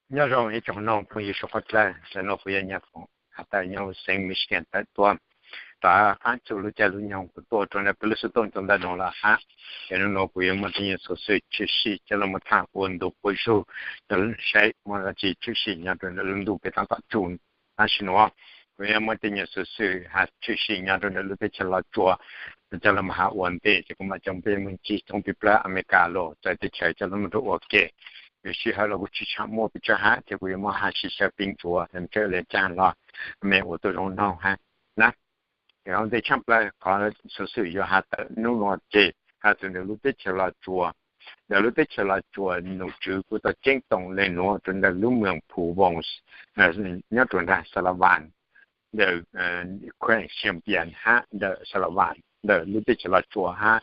Nyob zoo ib tsoom noog phooj ywg suav qhov dlawg, tam sim no kuv yog Nyaj Foom has tas nyob xeev Michigan tawm tuaj rov qab txug lub caij lub nyoog kuv tuaj rau ntawm peb lub xov tooj rau ntawm no lawm hab. Ces hnub no kuv yuav muaj tej nyuag xov xwm tshwm sim coj los tham ua ntu quas zug, saib muaj dab tsi tshwm sim nyob rau ntawm lub ntuj peb tab tom tsuj. Tam sim no kuv yuav muaj tej nyuag xov xwm tshwm sim nyob rau ntawm lub teb chaws Los Tsuas coj los has ua ntej, ces kuv mam coj peb mus ncig thoob peb plab Amelikas los txawv teb chaws coj los rau ua ke. Yog sij hawm los kuv tsis tshua muaj pes tsawg hab, ces kuv yuav muab has sib xyaw pib ntsuav ntawm le caag los me ua tuaj zoo noog hab na. Ntej tshaj plaws qhov xov xwm yuav has tawm hnub no ces has txug ntawm lub teb chaws Los Tsuas. Ntawm lub teb chaws Los Tsuas num tswv kuj tau ceeb toom le nuav rau ntawm lub moos Phu Voos nyob rau nram Sa La Vas, ntawm khueem Xiav Pias hab ntawm Sa La Vas ntawm lub teb chaws Los Tsuas hab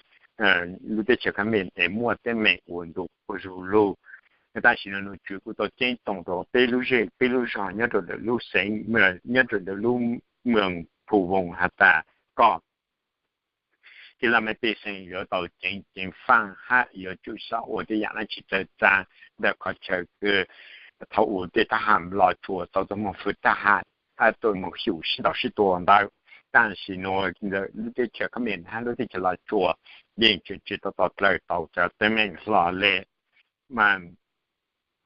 lub teb chaws Khab Mem es muaj teeb meem ua ntu quas zug lug. Tam sim no num tswv kuj tau ceeb toom rau peb lub zej peb lub zog nyob rau ntawm lub xeev, nyob rau ntawm lub moos Phu Voos has tas kom ib laj mej pej xeem yuav tau ceev ceev faaj hab yuav tsum xav ua tej yaam dlaab tsi txawv txav ntawm qhov chaw kws thaum ub tej thab ham Los Tsuas tau tuaj moog fwv thab ham hab tuaj moog xyum sib ntaus sib tua ntawd. Tam sim no ntawm lub teb chaws Khab Mem hab lub teb chaws Los Tsuas yeej tseem tsi tau tos dlawg tau cov teeb meem hlo le. Mas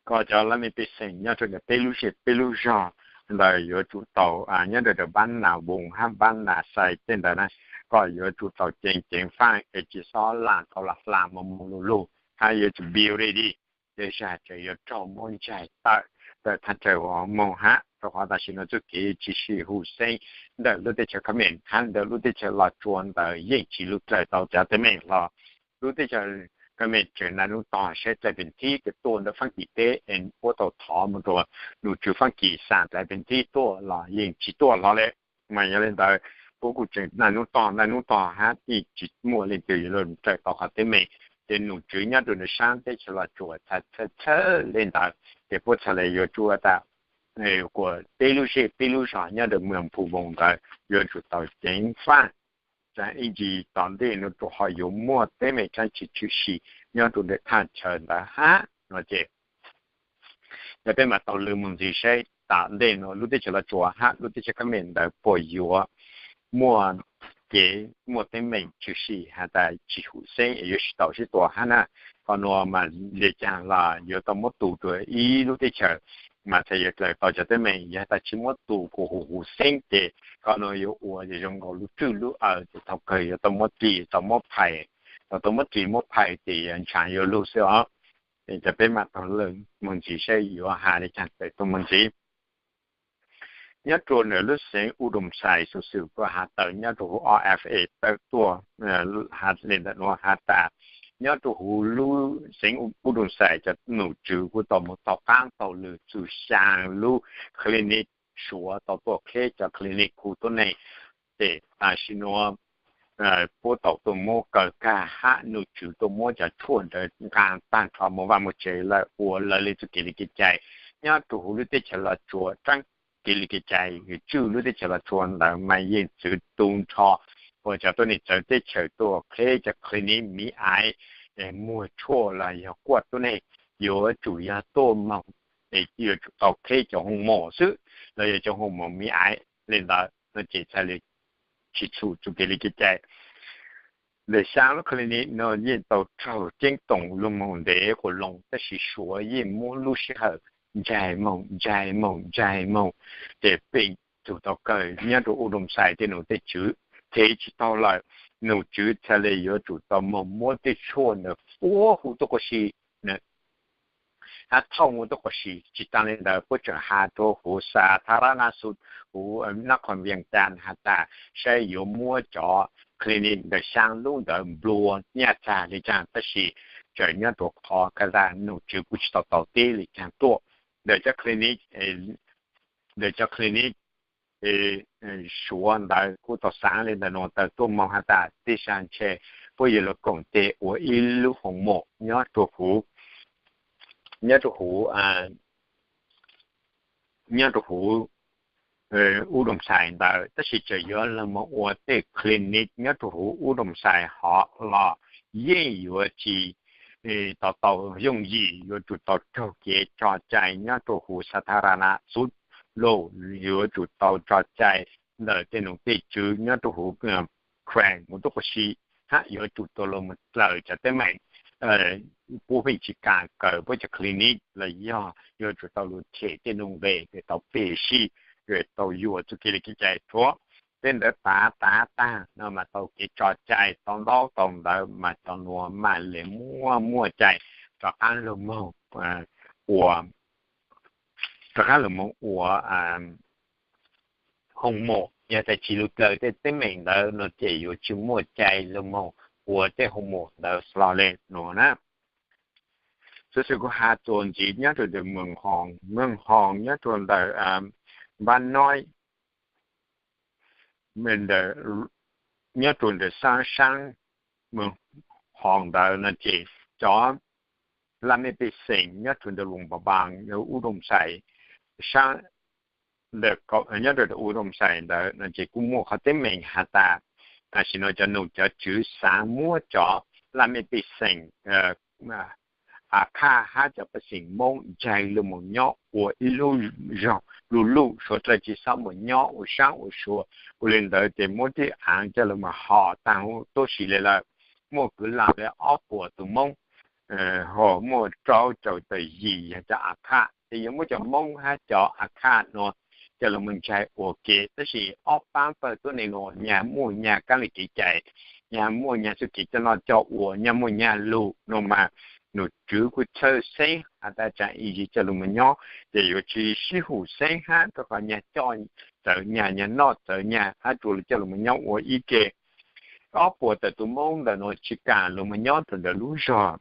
kom cov laj mej pej xeem nyob rau ntawm peb lub zej peb lub zog ntawd yuav tsum tau, nyob rau ntawm Npab Nas Voos hab Npab Nas Xais tej ntawd na, kom yuav tsum tau ceev ceev faaj es tsis xob laam tau los hla moog moog lug lug hab yuav tsum be ready, tej zag tseem yuav raug muab ntsaig tawm ntawm thaj chaw uas moog hab, rau qhov tam sim no txuj kev tshwm sim huv xeeb ntawm lub teb chaws Khab Mem hab ntawm lub teb chaws Los Tsuas ntawd yeej tsis lug dlawg tau cov teeb meem hlo. Lub teb chaws Khab Mem tseem naj nub tog saib dlaim pes thib kws tuaj ntawm Faab Kis teb es puab tau thov moog rua num tswv Faab Kis xam dlaim pes thib tuaj los yeej tsis tuaj hlo le. Mas yog le ntawd puab kuj tseem naj nub tog naj nub tog hab yeej tsis muaj leej twg yuav lug dlawg tau qhov teeb meem. Ces num tswv nyob rau ntawm saab teb chaws Los Tsuas txhawj txhawj le ntawd ces puab txhad le yuav tsum tas kuas peb lub zej peb lub zog nyob rau moos Phu Voos ntawd yuav tsum tau ceev faaj, ib ntsis tom ntej nuav rua qhov yuav muaj teeb meem dlaab tsi tshwm sim nyob rau ntawm thaj chaw ntawd hab no ces yog peb mam taug lw moog ntxiv saib tom ntej nuav lub teb chaws Los Tsuas hab lub teb chaws Khab Mem ntawd puas yuav muaj kev muaj teeb meem tshwm sim has tas tsis huv xeeb es yuav sib ntaus sib tua hab na. Qhov nuav mas le caag los yuav tau muab tu rua ib lub teb chaws mas txhad yuav dlawg tau cov teeb meem. Yog tas tsis muab tu kuas huv huv xeeb ces qhov nuav yuav ua zoo nkaus lub tswj lub aws ces thaum kawg yuav tau muab dlig tau muab phais, tau tau muab dlig muab phais ces yuav ntshav yuav lug xwb os. Ces peb mam taug lw moog ntxiv saib yuav has le caag tawm tuaj moog ntxiv. Nyob rua ntawm lub xeev U Doom Xais xuv xwm kuj has tawm nyob rua huv O F A tawm tuaj has le ntawm nuav has tas nyob rua huv lub xeev U Doom Xais cov num tswv kuj tau moog taug qaab taug lw txug xyaa lub clinic Suav tau tuaj qheb cov clinic khu tuab neeg. Ces tam sim nuav puab tau tuaj muab kaw kag hab num tswv tuaj muab cov tshuaj ntawd nqaa taag nrho moog vaj moog tsev lawm ua lawv le txuj kev li kev cai. Nyob rua huv lub teb chaws Los Tsuas tsaab kev li kev cai yuav tswj lub teb chaws Los Tsuas ntawd mas yeej txwv tu nrho ua cov tuab neeg txawv teb chaws tuaj qheb cov clinic miv aiv, muag tshuaj los yog kuaj tuab neeg yuav tsum yog tuaj moog es yuav tsum tau qheb cov hoo mos xwb los yog cov hoo mos miv aiv le ntawd no ces txhad le tsis txhum txuj kev li kev cai. Ntawm xyaa lub clinic no yeej tau raug ceeb toom lug moog ntev quas loo tab sis Suav yeej muab lub sij hawm ntsaig moog ntsaig moog ntsaig moog ces peb tug tau kawg nyob rua U Doom Xais tej num tej tswv thev tsis taug lawm. Num tswv txhad le yuav tsum tau moog muab tej tshuaj ntawd puab hu tuab quas si hab thauj muaj tuab quas si. Tsis taag le ntawd puab tseem has rua huv Sa Tha Ra Na Xu, huv Nab Khoom Viam Cas has tas saib yuav muab cov clinic ntawm xyaa lub ntawd nplua nyaj txag le caag tab sis tseem nyob rua qhov kag tas num tswv kuj tsis tau tau teb le caag tuaj. Ntawm cov clinic, ntawm cov clinic Suav ntawd kuj tau xaav le ntawm nuav tawm tuaj moog has tas tej zag ntshe puab yuav lug koom teg ua ib lub hoo mos nyob rua huv, nyob rua huv nyob rua huv U Doom Xais ntawd tab sis tseem yuav lug moog ua tej clinic nyob rua huv U Doom Xais hov los yeej yuav tsis tau tau yooj yim, yuav tsum tau raug kev tso cai nyob rau huv xa tha ra na xub lug, yuav tsum tau tso cai ntawm tej num tej tswv nyob rau huv Karen mus tuaj quas si, hab yuav tsum tau los mus dlaws cov teeb meem puab pheej tsis kam kawm, puab cov clinic los yog yuav tsum tau lug them tej num nqes es tau peg sij, tau yuam txuj kev li kev cai rua tej ntawd tav tav tag no mas tau kev tso cai tau ntaub tau ntawv mas cov nuav mam le muaj muaj cai rov qaab lug moog ua, rov qaab lug moog ua hoo mom. Yog tas tsis lug dlaws tej teeb meem ntawd no ces yuav tsis muaj cai lug moog ua tej hoo mom ntawd hlo le nuav na. Xuv xwm kuv has txuas ntxiv nyob rau ntawm Mws Hoos, Mws Hoos nyob rau ntawm Npab Noib, nyob rau ntawm Xaab Saab, Mws Hoos ntawd no ces cov laj mej pej xeem nyob rau ntawm Luas Npas Npas, Ub Dooj Xais, Saab, nyob rau ntawm Ub Dooj Xais ntawd no ces kuj muaj qhov teeb meem has tas, tam sim no cov num cov tswv xav muab cov laj mej pej xeem A Khaj hab cov pej xeem Moob ntsaig lug moog nyob ua ib lub zog luj luj, suav dlawg tsis xob mus nyob ua saab ua sua. Ua li ntawd ces muab tej aav coj lug moog hom taag huv tuab si le lawm. Muaj kwv lam le ob puas tus Moob, ho muaj rau caum tawm yim yog cov A Khaj, ces yuav muab cov Moob hab cov A Khaj nuav coj lug moog ntsaig ua ke. Tab sis ob paab pawg tuab neeg nuav nyag muaj nyag kab li kev cai, nyag muaj nyag txuj kev coj noj coj ua, nyag muaj nyag lug no mas num tswv kuj txhawj xeeb has tas tsaam ib yig coj lug moog nyob ces yuav tsis sib hum xeeb hab rua qhov nyag coj txawv nyag, nyag noj txawv nyag hab tsuas lug coj lug moog nyob ua ib ke. Ob puas tawm tus Moob ntawm nuav tsis kam lug moog nyob rua ntawm lub zog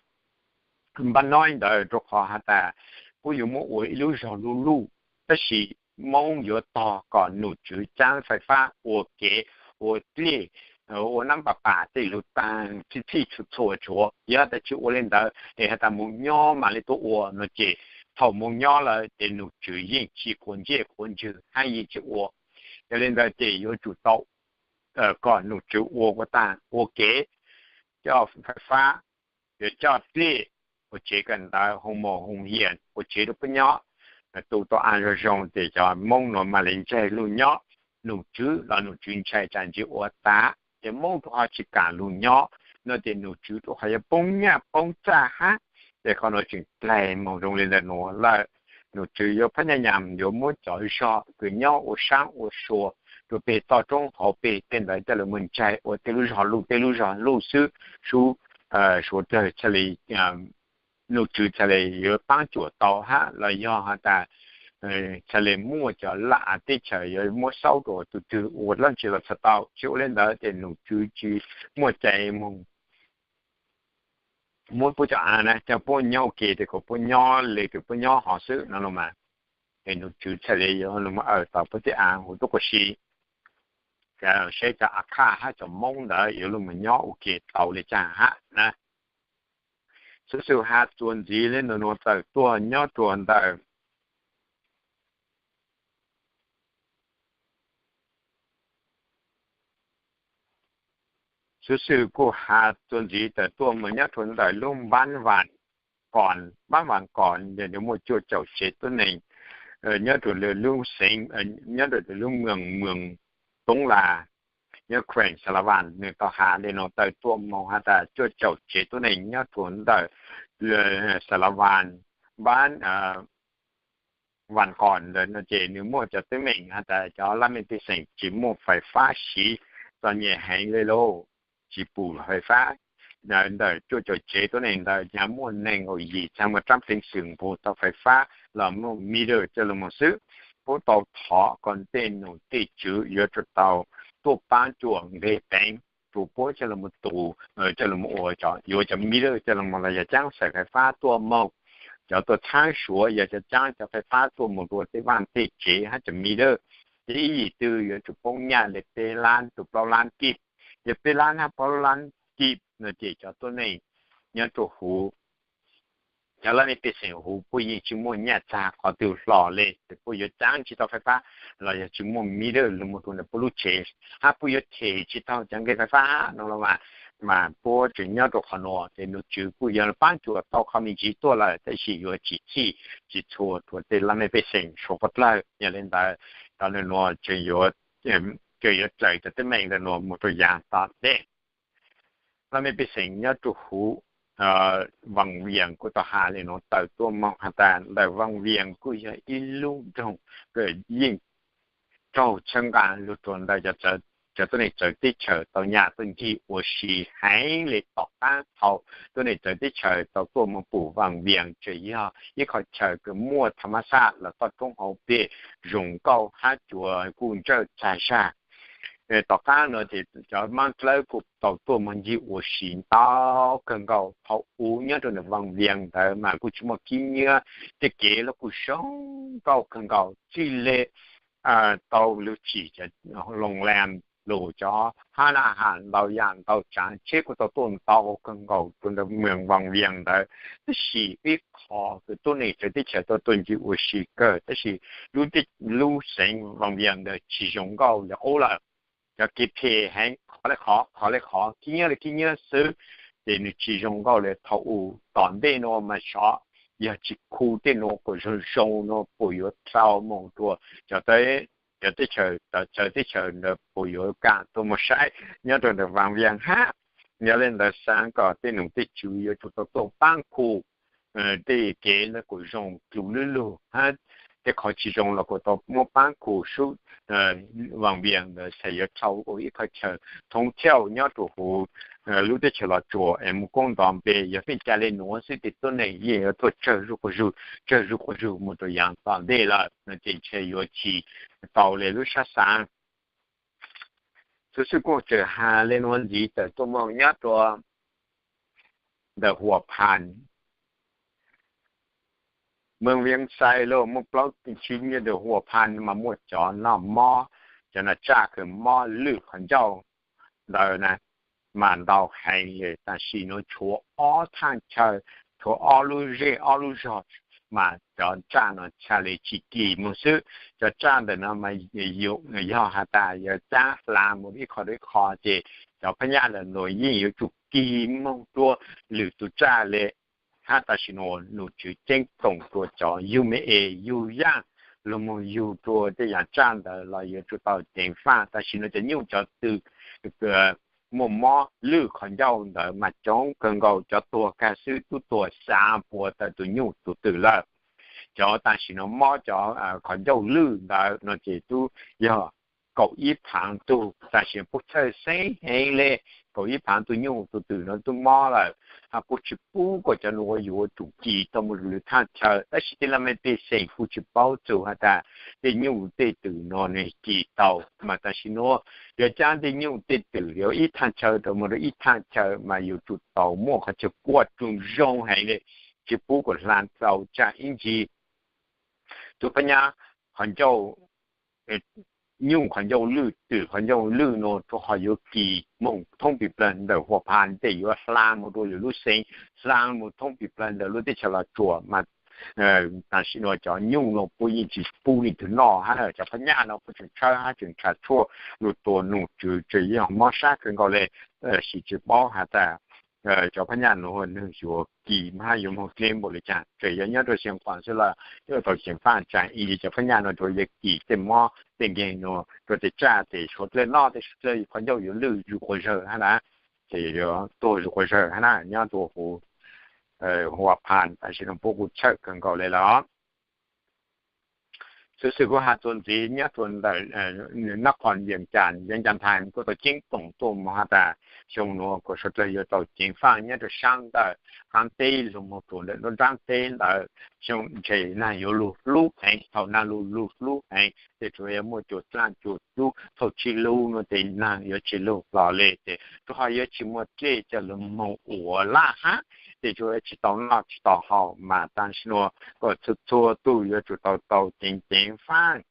Npab Noib ntawd rua qhov has tas kuj yuav muab ua ib lub zog luj luj, tab sis Moob yuav tog kom num tswv caab fais fab ua kev, ua dlej, ua nab npam pam tej lug taag txhij txhij txhua txhua tshuav. Yog tas tsis ua li ntawd es has tas moog nyob mam li tuaj ua no ces thaum moog nyob lawm ces num tswv yeej tsis quav ntsej quav ntswg hab yeej tsis ua. Yog li ntawd ces yuav tsum tau kom num tswv ua ua taag ua kev, coj fais fab, yuav coj dlej, ua tsev kawm ntawv, hoo mos hoo hias, ua tsev rua puab nyob, tu tau av zoo zoo ces cov Moob nuav mam li ntsaig lug nyob. Num tswv los num tswv ntshai tsaam ntsis ua tas ces Moob rua qhov tsis kam lug nyob no ces num tswv rua qhov yuav poob nyaj poob txaj hab. Ces qhov nuav tseem dlaig moog zoo li ntawm nuav lawm. Num tswv yuav phab nyaj nyam yuav muab cov zog kws nyob ua saab ua sua rua peg toj roob hauv peg tej ntawd coj lug moog ntsaig ua tej lub zog luj tej lub zog luj xwb. Sub, suav dlawg txhaj li, num tswv txhaj li yuav paab cuam tau hab los yog has tas txhaj li muaj cov laj av teb chaws yuav muab xauj rua tus twg ua dlaab tsi los txhaj tau. Tsis ua li ntawd ces num tswv tsis muaj cai moog muab puab cov av na coj puab nyob ua ke, ces kom puab nyob le kws puab nyob hov xwb no los mas. Ces num tswv txhaj li yuav lug moog awm tau puab tej av huv tuab quas si, saib cov A Khaj hab cov Moob ntawd yuav lug moog nyob ua ke tau le caag hab na. Xuv xwm has txuas ntxiv le ntawm nuav tawm tuaj nyob rua ntawm Xuv xwm kuj has txuas ntxiv tawm tuaj moog nyob rua ntawm lub Npab Vas Kos, Npab Vas Kos yog muaj cuaj caum tsev tuab neeg nyob rua lub xeev, nyob rua lub moos, moos Toob Las, nyob Karen Xalavan. Nwg tau has le nuav tawm tuaj moog has tas cuaj caum tsev tuab neeg nyob rua ntawm Xalavan, Npab Vas Kos ntawd no ces nwg muaj cov teeb meem has tas cov laj mej pej xeem tsis muaj fais fab siv, txom nyem heev le lauj, tsis pum fais fab. Ntawm cuaj caum tsev tuab neeg ntawd nyag muaj neeg nkaum yim txhaj muaj rab pleev xwm nqug tau fais fab los muaj meter coj lug moog xwb. Puab tau thov kom tej num tej tswv yuav tsum tau tuaj paab cuam nqeg peev rua puab coj lug moog tu, coj lug moog ua cov, yuav cov meter coj lug moog los yog caab xaim fais fab tuaj moog, cov tuaj txhaab suav yog cov caab cov fais fab tuaj moog rua tej vaaj tej tsev hab cov meter. Ces ib yim twg yuav tsum poob nyaj le peb lab rua plaub lab kib. Yog peb lab hab plaub lab kib no ces cov tuab neeg nyob rua huv, cov laj mej pej xeem huv puab yeej tsis muaj nyaj txag qhov twg hlo le, ces puab yuav caab tsis tau fais fab los yog tsis muaj meter lug moog rua ntawm puab lub tsev, hab puab yuav them tsis tau cov nqeg fais fab no los mas mas puab tseem nyob rua qhov nuav, ces nws tswv kuj yog paab cuam tau qhov me ntsis tuaj lawm, tab sis yuav tsis txhij tsis txhua rua tej laj mej pej xeem suav pov dlawg. Yog le ntawd, cov nuav tseem yuav, tseem yuav raws cov teeb meem ntawm nuav mus rua yav tom ntej. Laj mej pej xeem nyob rua huv Vaj Vias kuj tau has le nuav tawm tuaj moog has tas ntawm Vaj Vias kuj yog ib lub nroog kws yeej raug txhawb nqa lug rua ntawm cov tuab neeg txawv teb chaws tau nyam tuaj ncig ua si heev le. Tom qaab thaus tuab neeg txawv teb chaws tau tuaj moog pum Vaj Vias tseem yog ib qhov chaw kws muaj tha mab saj los toj roob hauv peg zoo nkauj hab cua kuj ntsawj txag zag. Tom qaab nuav ces cov mab dlawb kuj tau tuaj moog ncig ua si ntau kawg nkaus. Thaus u nyob rua ntawm Vaj Vias ntawd mas kuj tsis muaj kib nyiab, tej kev los kuj zoo nkauj kawg nkaus, txij le tau lug tsim cov loo lam lug cov hab laj has ntau yam ntau tsaav tsheb kuj tau tuaj ntau kawg nkaus rua ntawm moos Vaj Vias ntawd. Tab sis ib qho kws tuab neeg txawv teb chaws tau tuaj ncig ua si kawg, tab sis lub xeev Vaj Vias ntawd tsis zoo nkauj le qub lawm. Cov kev phem heev, qhov le qhov, qhov le qhov, kib nyiab le kib nyiab xwb, ces nws tsis zoo nkauj le thaus u. Tom ntej nuav mas sov yog tsis khu tej nuav kuas zoo zoo nuav puas yuav rau moog rua cov teb chaws, txawv teb chaws ntawd puas yuav kam tuaj moog saib nyob rua ntawm Vaj Vias hab. Yog le ntawd xaav kom tej nom tej tswv yuav tsum tau tuaj paab khu tej kev ntawd kuas zoo dlua lug lug hab tej qhov tsis zoo los kuas tau muab paab khu sub Vaj Vias ntawd, txhaj yuav rau ua ib qhov chaw thoob thiauj nyob rua huv lub teb chaws Los Tsuas es moog koob ntov npe. Yog feem ca le nuav xwb ces tuab neeg yeej yuav tuaj tsawg zuj quas zug, tsawg zuj quas zug moog rua yav tom ntej lawm no ces ntshe yuav tsis tau le lub sab xaav. Txhua xwm kuj tseem has le nuav ntxiv tawm tuaj moog nyob rua ntawm Huas Phas, moos Vias Xais los muaj plaub tug tsi nyob ntawm Huas Phas mas muaj cov noj mob, cov noj tsaj kws mob lwj qhov ncauj ntawd na mas ntau heev le. Tam sim nuav tshuav ob thaaj chaw, tshuav ob lub zej ob lub zog mas cov tsaj no txhaj le tsi kis moog xwb. Cov tsaj ntawm no mas yog has tas yog caab hlaa mus ib qho rua ib qho ces cov phab nyaj ntawm nuav yeej yuav tsum kis moog rua lwm tug tsaj le. Hab tam sim nuav nom tswv ceeb toom rua cov yug me es yug yaaj los moog yug rua tej yaam tsaj ntawd los yuav tsum tau ceev faaj. Tam sim nuav cov nyuj cov twm muaj mob lwj qhov ncauj ntawd mas coob kawg nkaus, cov tuag kag xwb tub tuag xya puas tawm tus nyuj tus twm lawm. Cov tam sim nuav mob cov qhov ncauj lwj ntawd no ces tub yog kaum ib phaav tug, tam sim nuav pub txhawj xeeb heev le. Kaum ib phaav tug nyuj tug twm no tub mob lawm, hab kuj tsi pub kom cov nuav yuav tsum kis tau mus lwm thaaj chaw. Tab sis tej laj mej pej xeem kuj tsi paub txug has tas tej nyuj tej twm no nwg kis tau mas tam sim nuav yuav caab tej nyuj tej twm yuav ib thaaj chaw rua mus rua ib thaaj chaw mas yuav tsum tau muaj qhov chaw kuaj tug zoo heev le, tsi pub kom hla tau tsaj ib ntsis. Tug phab nyaj qhov ncauj, nyuj qhov ncauj lwj, twm qhov ncauj lwj no rua qhov yuav kis moog thoob pim plawg ntawm Huas Phas tes yuav hla mus rua lwm lub xeev, hla mus thoob pim plawg ntawm lub teb chaws Los Tsuas mas tam sim nuav cov nyuj no puab yeej tsi pub leej twg noj hab cov phab nyaj no puab tseem tshawb hab tseem nrhav tshuaj lug tua nom tswv, tseem yog mob sab kawg nkaus le. Tab sis tsi paub has tas cov phab nyaj nuav nwg yuav kis hab yuav moog dleb npaum le caag, tseem yog nyob rua Xeev Khuam xwb los yuav tau ceev faaj tsaam ib ntsis cov phab nyaj no rua yog kis tej mob tej nkeeg nuav rua tej tsaj tes suav dlawg noj tej suav dlawg qhov ncauj yuav lwj zuj quas zawg hab na, ces yuav tuag zuj quas zawg hab na nyob rua huv Huas Phas tam sim nuav puab kuj txhawj kawg nkaus le lawm. Xuv xwm kuv has txuas ntxiv nyob rua ntawm nab qhov Vias Cas, Vias Cas Thais kuj tau ceeb toom tuaj mus has tas xyoo nuav kuas suav dlawg yuav tau ceev faaj nyob rua saab ntawm qaab teb lug moog rua ntawm nruab nraab teb ntawd. Xyoo ntshe naag yuav lug hlub heev, thaum naag lug lug hlub heev tes tsuas yuav muaj cua dlaaj cua dlub, thaum tsi lug nuav tes naag yuav tsi lug hlo le tes rua qhov yuav tsi muaj dlej coj lug moog ua laj hab, tes tsuas yuav tsi tau noj tsi tau haus mas tam sim nuav kuas txhua txhua tug yuav tsum tau tau ceev ceev faaj.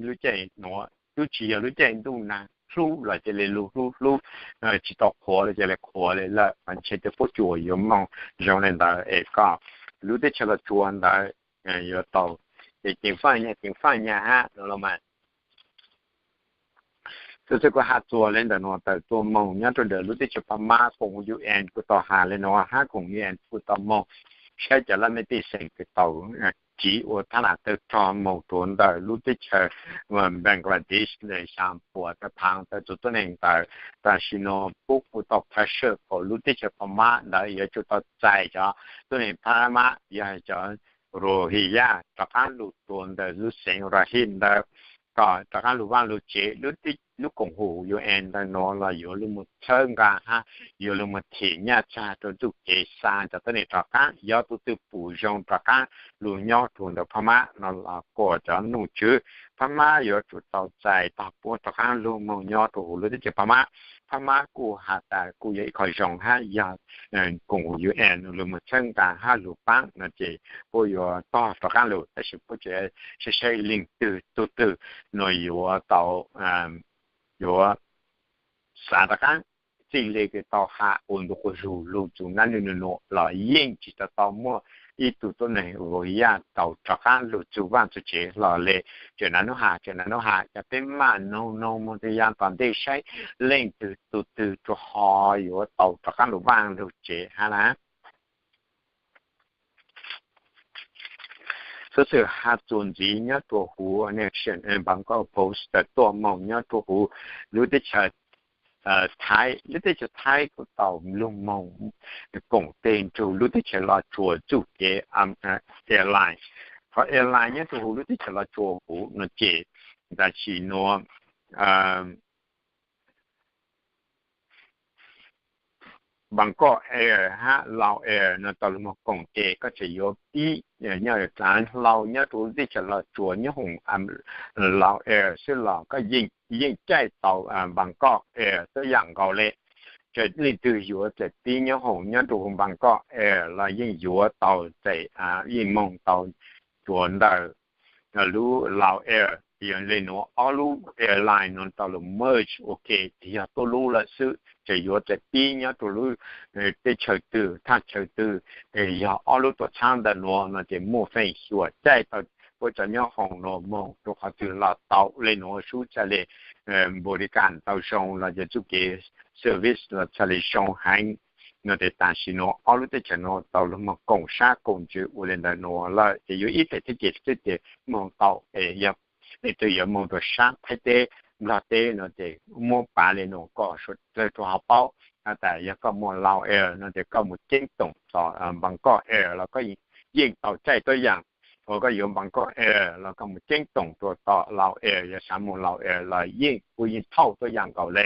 Lub caij nuav tub tsi yog lub caij ntuj naag hlub los ca le lug hlub hlub, tsi tau qhuav los ca le qhuav le lawm mas ntshe tej pob tsuas yuav moog zoo le ntawd es kom lub teb chaws Los Tsuas ntawd yuav tau ceev faaj nyag ceev faaj nyag hab no los mas. Tus twg kuj has txuas li ntawm nuav tawm tuaj moog nyob rua ntawm lub teb chaws Phab Mab, koom U N kuj tau has li nuav hab koom U N kuj tau moog saib cov laj mej pej xeem kws tau tsiv ua thab nam tawg rog moog rua ntawm lub teb chaws Bangladesh le xyaa puas tawm phaav tawm tug tuab neeg ntawd. Tam sim nuav puab kuj tau pressure kom lub teb chaws Phab Mab ntawd yuav tsum tau txais cov tuab neeg Phab Mab yog cov Rohingya rov qaab lug rua ntawm lub xeev Rakhine ntawd, kom rov qaab lug vaaj lug tsev. Lub koom haum U N ntawm nuav los yuav lug moog txhawb nqaa hab yuav lug moog them nyaj txag rua txuj kev xa cov tuab neeg rov qaab, yog tug twg pum zoo rov qaab lug nyob rua ntawm Phab Mab no los kom cov nom tswv Phab Mab yuav tsum tau txais tog puab rov qaab lug moog nyob rua huv lub teb chaws Phab Mab. Phab Mab kuj has tas kuj yog ib qho zoo hab yog koom U N lug moog txhawb nqaa hab lug paab no ces puab yuav tog rov qaab lug, tab sis puab tseem saib saib leej twg tug twg nuav yuav tau, yuav xav rov qaab. Txij le kws tau has ua ntu quas zug lug txug nub nua los yeej tsi tau tau muaj ib tug tuab neeg Rohingya tau rov qaab lug txug vaaj txug tsev hlo le. Tseem nub has, tseem nub has, yog peb maam noog noog moog txug yav tom ntej saib leej twg tug twg rua ho yuav tau rov qaab lug vaaj lug tsev hab na. Xov xwm has txuas ntxiv nyob rua huv Bangkok Post tawm tuaj moog nyob rua huv lub teb chaws Thaib. Lub teb chaws Thaib kuj tau lug moog koom tes nrug lub teb chaws Los Tsuas txuj kev airline. Qhov airline nyob rua huv lub teb chaws Los Tsuas huv no ces tam sim nuav Bangkok Air hab Lao Air no tau lug moog koom tes, koj tseem yuav pib nyob dlav hlau nyob rua lub teb chaws Los Tsuas nyob hoom Lao Air xwb los koj yeej caij tau Bangkok Air tuab yaam nkaus le. Txawm leej twg yuav txawm pib nyob hoom nyob rua huv Bangkok Air los yeej yuav tau txais, yeej moog tau tsuas ntawm lub Lao Air. Yog le nuav ob lub airline nuav tau lug merge ua ke yog tuab lub lawm xwb, tseem yuav txawm pib nyob rua lub teb chaws twg thaj chaw twg, yog ob lub tuam txhab ntawm nuav no ces muaj feem xyuam caij tau puab cov nyob hoom nuav moog rua qhov twg los tau. Le nuav sub txhaj le npau li kas tau zoo los yog txuj kev service los txhaj le zoo heev. No ces tam sim nuav ob lub teb chaws nuav tau lug moog koom sab koom ntsws ua le ntawm nuav lawm ces yuav ib teg teb ces teb ces moog tau es yog leej twg yuav moog rua sab Thaib teb, Nplog teb no ces muab pav le nuav kom suav dlawg rua ho paub has tas yog koj muaj Lao Air no ces koj mus ceeb toom tom Bangkok Air los koj yeej tau caij tuab yaam. Ua koj yuav Bangkok Air los koj mus ceeb toom rua tom Lao Air, yog xav moog Lao Air los yeej puab yeej thauj tuab yaam nkaus le.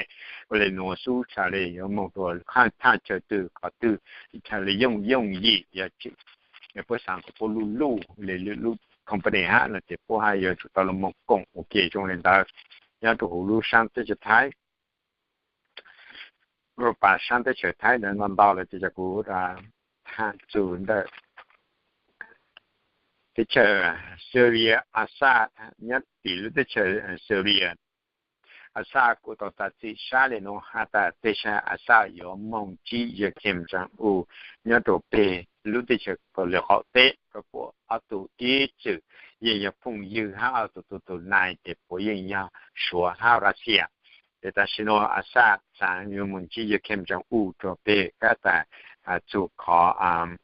Ua le nuav sub txhaj le yuav moog rua thaj chaw twg qhov twg txhaj le yooj yooj yim, yog puab xaav kom puab luj luj le lub company hab no ces puab hab yuav tsum tau lug moog koom ua ke zoo le ntawd nyob rua huv lub sab teb chaws Thaib. Lub pas sab teb chaws Thaib ntawd no ntau lawm ces kuv tham txug ntawm teb chaws Syria, Assad nyob tim lub teb chaws Syria. Assad kuj tau tas txim sab le nuav has tas tej sab Assad yuav moog ntsib yawg Kim Jong Un nyob rua peg lub teb chaws Kauslim Qaum Teb rua puab ob tug ib txwm yeej yog phooj ywg hab ob tug tug tug nai ces puab yeej yog Suav hab Russia. Ces tam sim nuav Assad xaav yuav moog ntsib yawg Kim Jong Un rua peg kab tas txug qhov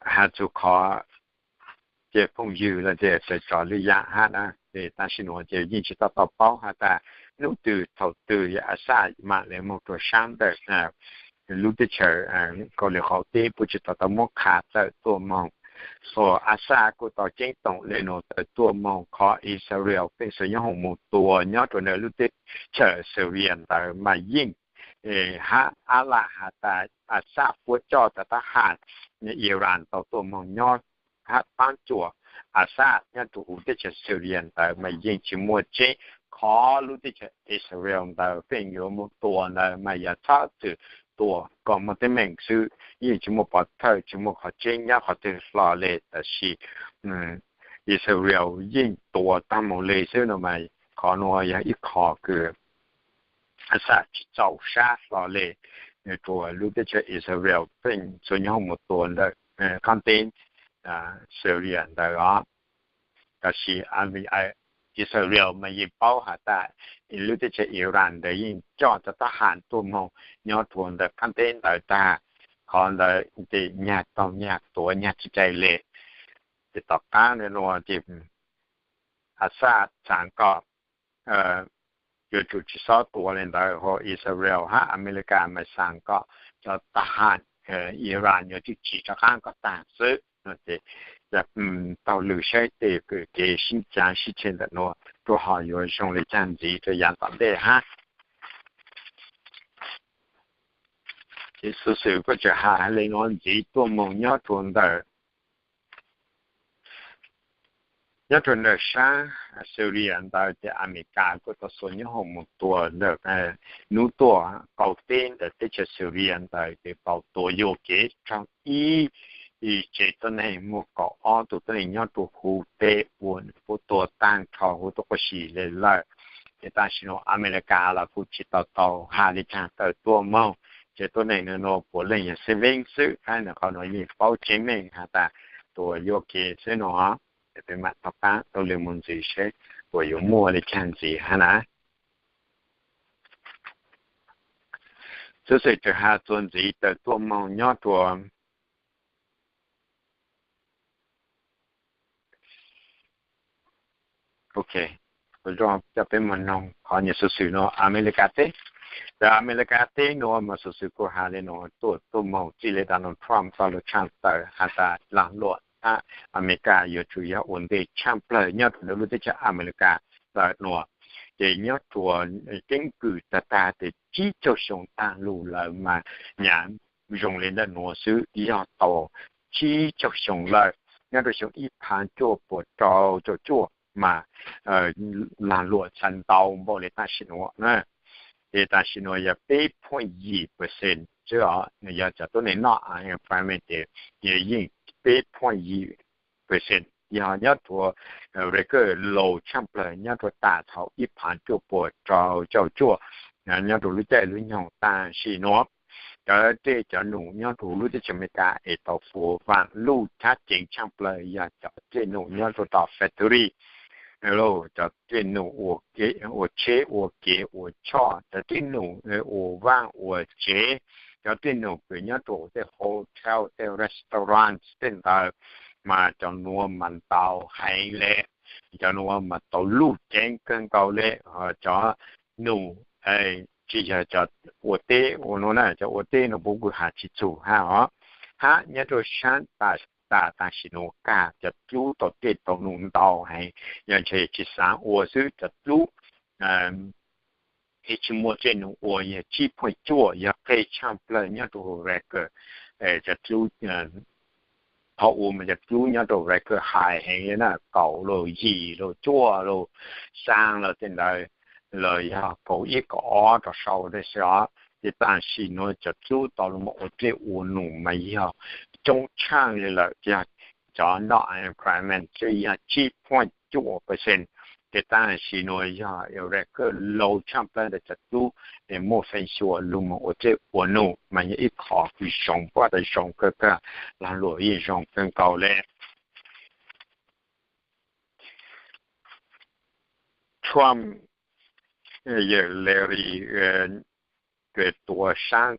has txug qhov ces phooj ywg los ces txawm tso lwm yaam hab na. Ces tam sim nuav ces yeej tsi tau tau paub has tas nub twg thaus twg yawg Assad maam le moog rua sab ntawm lub teb chaws Kauslim Qaum Teb, puab tsi tau tau muab qha tawm tuaj moog. Ua Assad kuj tau ceeb toom le nuav tawm tuaj moog qhov Israel feem xwm nyob hoom moog tua nyob rua ntawm lub teb chaws Syria ntawd mas yeej hab ab lam has tas Assad puab coj tas tab has Iran tau tuaj moog nyob hab paab tsuas Assad nyob rua huv teb chaws Syria ntawd mas yeej tsi muaj tseeb. Qhov lub teb chaws Israel ntawd feem yuav moog tua ntawd mas yog txhob txwm tua kom muaj teeb meem xwb, yeej tsi muaj pov thawj, tsi muaj qhov tseeb nyob qhov twg hlo le. Tab sis Israel yeej tua taag moog le xwb no mas qhov nuav yog ib qho kws Assad tsi txaus sab hlo le rua lub teb chaws Israel feem xwm nyob hoom moog tua ntawm qaab teb Syria ntawd os. Tab sis Israel mas yeej paub has tas lub teb chaws Iran ntawd yeej coj cov thab ham tuaj moog nyob rua ntawm qaab teb ntawd tag, qhov ntawd ces nyag taug nyag tuav nyag tsi dai le. Ces tom qaab nuav ces Assad xaav kom yuav tsum tsi xob tua le ntawd, ho Israel hab Amelikas mas xaav kom cov thab ham Iran yuav tsum tsiv rov qaab kom tag xwb. Ces taug lw saib tej kev sib caav sib tseg ntawm nuav rua ho yuav zoo le caag ntxiv rua yaav tom ntej hab. Ces xuv xwm kuj tseem has le nuav ntxiv tuaj moog nyob rua ntawm nyob rua ntawm saab Syria ntawd ces Amelikas kuj tau xuas nyob hoom moog tua ntawm nub tuaj kaum teb ntawm teb chaws Syria ntawd ces tau tua yuam kev raug ib tsev tuab neeg muaj kaum ob tug tuab neeg nyob rua huv teb ua puab tua taag nrho huv tuab qaub si le lawm. Ces tam sim nuav Amelikas los kuj tsi tau tau has le caag tawm tuaj moog. Ces tuab neeg nuav puav leej yog xeeb veeb xwb, hab nws qhov nuav yeej paub tseeb meej has tas tua yuam kev xwb no. Ces peb mam tom qaab taug lw moog ntxiv seb puas yuav muaj le caag ntxiv hab na. Xuv xwm tseem has txuas ntxiv tawm tuaj moog nyob rua Ok, coj peb moog noog qhov nyuas xuv xwm nuav Amelikas teb. Cov Amelikas teb nuav mas xuv xwm kuj has le nuav tuaj tuaj moog txij le Donald Trump tau lug tshaaj tawm has tas laag luam hab Amelikas yuav tsum yog ua ntej tshaaj plawg nyob rua ntawm lub teb chaws Amelikas ntawm nuav. Ces nyob rua keeb kwm tag tag tes tsib caug xyoo taag lug lawm mas nyam zoo le ntawm nuav xwb, yog tau tsib caug xyoo lawm, nyob rua xyoo ib phav cuaj puas rau caum cuaj mas laag luam txhad ntau npaum le tam sim nuav na. Ces tam sim nuav yog peb point yim percent xwb os, yog cov tuab neeg noj unemployment ces yeej peb point yim percent, yog nyob rua record low tshaaj plawg nyob rua tam thaum ib phav cuaj puas rau caum cuaj, nyob rua lub caij lub nyoog tam sim nuav. Cov dlej cov num nyob rua lub teb chaws Amelikas es tau puas vaam luj thab ceev tshaaj plawg yog cov dlej num nyob rua tom factory, cov dlej num ua tsheb ua kev ua choj, cov dlej num ua vaaj ua tsev, cov dlej num kws nyob rua tej hotel tej restaurant tej ntawd, mas cov nuav mas ntau heev le. Cov nuav mas tau luj ceev kawg nkaus le. Cov num tsi yog cov ua teb ua nuav na, cov ua teb nuav puab kuj has tsi txug hab os. Hab nyob rua saab tas tam sim nuav kag cov dlub tau dlej tau num ntau heev, yog ntshe tsi xaav ua xwb cov dlub es tsi muaj dlej num ua yog tsib point cuaj, yog qeg tshaaj plawg nyob rua record. Cov dlub thaum ub mas cov dlub nyob rua record hais heev le na, kaum los yim los cuaj los xaa los tej ntawd, los yog kaum ib kaum ob rau sau tej xwb os. Ces tam sim nuav cov dlub tau lug moog ua dlej ua num mas yog coob tshaaj le lawm, yog cov noj unemployment tsi yog tsib point cuaj percent. Ces tam sim nuav yog record low tshaaj plawg ntawm cov dlub es muaj feem xyuam lug moog ua dlej ua num mas yog ib qho kws zoo, puab tas zoo kawg kawg, laag luam yeej zoo kawg nkaus le. Trump, yawg Larry, kws tuav saab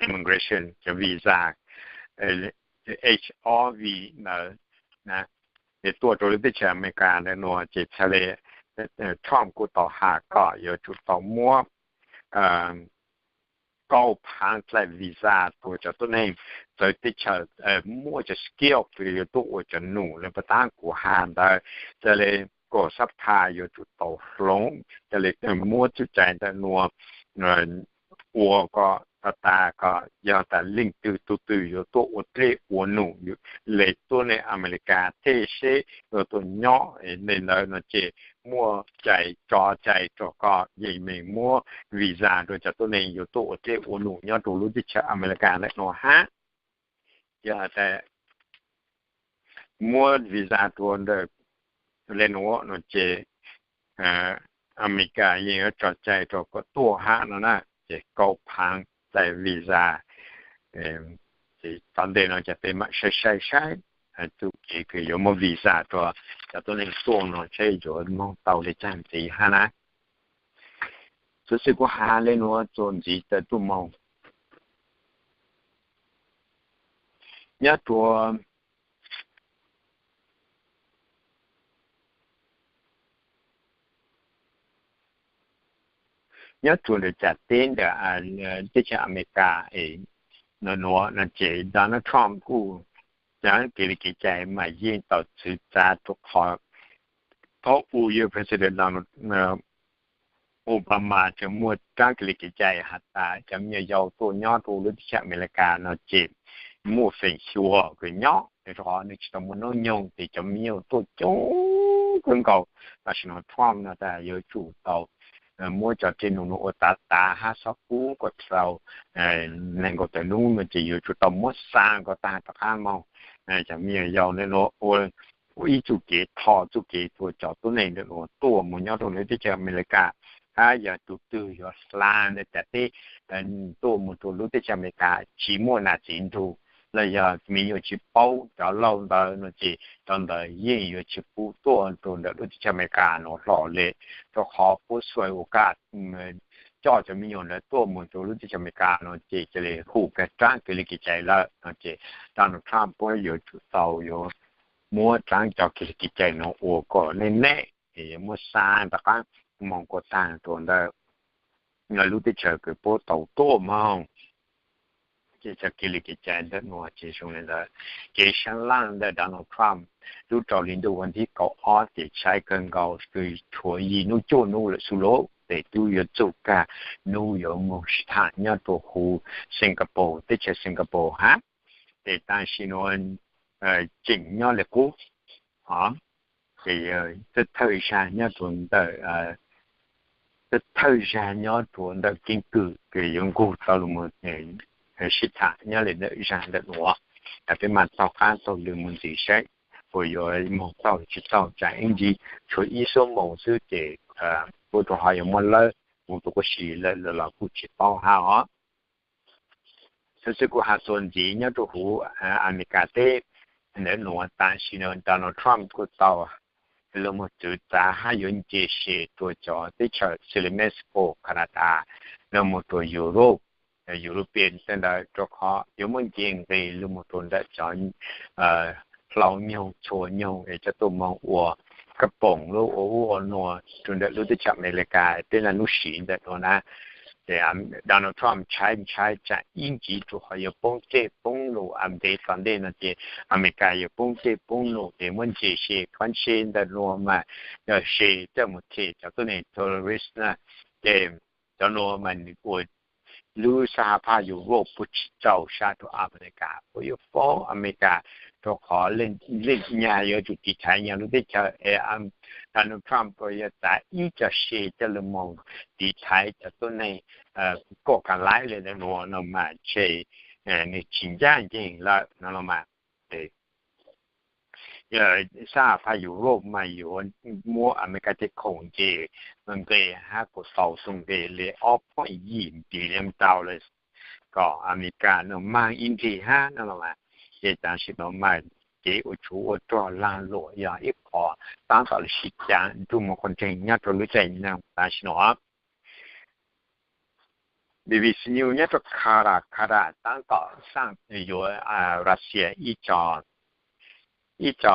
immigration cov visa H O V ntawd, es tuaj rua lub teb chaws Amelikas ntawm nuav ces txhad le Trump kuj tau has kom yuav tsum tau muab kaum phaav dlaim visa rua cov tuab neeg txawv teb chaws muaj cov skill kws yuav tuaj ua cov num le puag ta kuv has ntawd. Txhad le kom xab pha yuav tsum tau hloov, txhad le muab txuj cai ntawm nuav ua kom tas tas kom yog tas leej twg tug twg yuav tuaj ua dlej ua num le tuab neeg Amelikas tej seb yuav tuaj nyob le ntawd no ces muaj cai tso cai rua kom yeej meem muab visa rua cov tuab neeg yuav tuaj ua dlej ua num nyob rua lub teb chaws Amelikas ntawm nuav hab. Yog tas muab visa rua ntawm le nuav no ces Amelikas yeej yuav tso cai rua kom tuaj hab no na. Ces kaum phaav dlaim visa, tom ntej no ces peb mam saib saib saib txuj kev kws yuav muab visa rua cov tuab neeg tuaj no saib yuav moog tau le caag ntxiv hab na. Xov xwm kuv has le nuav txuas ntxiv tawm tuaj moog nyob rua nyob rua ntawm tsam teb ntawm teb chaws Amelikas nuav no ces Donald Trump kuj caab kev le kev cai mas yeej tau txwv txav rua qhov thaum ub yog President Obama tseem muaj raab kev le kev cai has tas cov me nyuam yaus tuaj nyob rua lub teb chaws Amelikas no ces muaj feem xyuam kws nyob rua qhov nwg tsis tau muaj noob nyoog ces cov me nyuam tuaj coob kawg nkaus. Tam sim no Trump no tas yuav tsum tau muab cov tsej num nuav ua tav tav hab xob pub kom tau nees nkaum tawm nub no ces yuav tsum tau muab xa kom taag rov qaab moog. Cov me nyuam yaus ntawm nuav ua ib txuj kev tho txuj kev rua cov tuab neeg ntawm nuav tuaj moog nyob rua lub teb chaws Amelikas, hab yog tug twg yuav hla ntawm tsam teb tuaj moog rua lub teb chaws Amelikas tsis muaj nam txiv nrug los yog me nyuam tsis paub cov laug ntawd no ces cov ntawd yeej yuav tsis pub tuaj rua ntawm lub teb chaws Amelikas nuav hlo le, rua qhov puab xuas ua kaj coj cov me nyuam ntawd tuaj moog rua lub teb chaws Amelikas no ces ca le hum kag raab kev le kev cai lawm no ces Donald Trump puab yuav tsum tau yuav muab raab cov kev le kev cai no ua kom neej neej, yuav muab xa rov qaab moog kom taag rua ntawm lub teb chaws kws puab tau tuaj moog. Ces cov kev le kev cai ntawm nuav ces zoo le ntawd. Kev sab laj ntawm Donald Trump lub rau hli ntuj vas thib kaum ob ces tshaib kawg nkaus kws tshuav yim nub cuaj nub lawm xwb lauj, ces tub yuav txuj kag nub yuav moog sib tham nyob rua huv Singapore, teb chaws Singapore hab. Ces tam sim nuav tseem nyob le qub, ces thawj thawj zag nyob rua ntawm thawj thawj zag nyob rua ntawm keeb kwm kws yuav nkaug tau lug moog sib tham nyob le ntawm zag ntawm nuav. Peb mas taug qaab taug lw moog ntxiv saib puas yuav moog taug tsis taug, tsam ib ntsis tshuav ib xuab moos xwb ces puab rua qhov yuav muab lawb huv tus quab si lawm los kuj tsis paub hab os. Xov xwm kuv has txuas ntxiv nyob rua huv Amelikas teb ntawm nuav, tam sim no Donald Trump kuj tau lug moog txwv txav hab yuav nce se rua cov teb chaws xws le Mexico, Canada, lug moog rua Europe, European tej ntawd rua qhov yuav muab nce nqis lug moog rua ntawm cov hlau nyoog txhua nyoog es cov tuaj moog ua kab poom lub ua ub ua nuav rua ntawm lub teb chaws Amelikas tej lub siv ntawm nuav na. Ces Donald Trump ntshai ntshai tsam ib ntsis rua qhov yuav poob txej poob num, ntev tom ntej no ces Amelikas yuav poob txej poob num ces muab nce se kab se ntawm nuav mas yog se coj moog them cov tuab neeg tourist na. Ces cov nuav mas nws ua lub sab hab phaj Europe puab tsis txaus sab rua Amelikas, puab yuav poob Amelikas rua qhov leej nyag yuav tsum tiv thaiv nyag lub teb chaws es Donald Trump puas yuav txav ib co se coj lug moog tiv thaiv cov tuab neeg kuj kav laib le ntawm nuav no mas ntshe nws tsis ncaj nceeg lawm no los mas. Sab hab phaj Europe mas yuav muab Amelikas tej khoom nce nqes hab kuj tau txug nqes le ob point yim billion dollars kom Amelikas no maag ib nrig hab no los mas. Ces tam sim no mas kev ua tsov ua rog laag luam yog ib qho taab tom lug sib caav nrug moog qhov ntseeg nyob rua lub caij nyoog tam sim no. B B C News nyob rua Qatar, Qatar taab tom xaaj yuav Russia ib co, ib co